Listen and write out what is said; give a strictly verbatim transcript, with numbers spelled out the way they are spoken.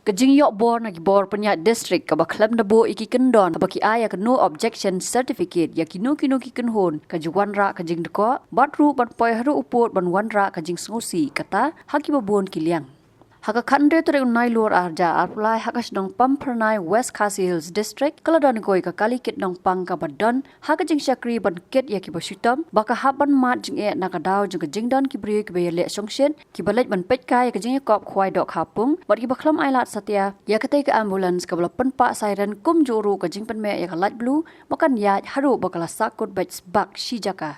Ka jingïoh bor na ki bor pynïaid district kaba khlem da buh ïa ki kyndon kaba ki ai ïa ka no objection certificate ïa kino kino ki kynhun ka ju wanrah ka jingdkoh bad ruh ban poi haduh u pud ban wanrah ka jingsngewsih kata ha kiba bun ki liang. Ha ka khathynriew tarik u Nailur arhajar arphew lai ha ka shnong Pamphyrnai, West Khasi Hills District, ka la don kawei ka kali kit nongpang kaba don ha ka jingshakri ban kit ïa kiba shitom ba ka hap ban mad jingeh na ka daw jong ka jingdon ki briew kiba ïaleh shongshit, kiba leit ban peit kai ïa ka jingïakop khwai dohkha pung bad kiba khlem ailad satia ïa katei ka ambulance kaba la pynpah siren, kumjuh ruh ka jingpynmih ïa ka light blue ba kan ïaid haduh ba ka la sahkut beit sbak shi jaka.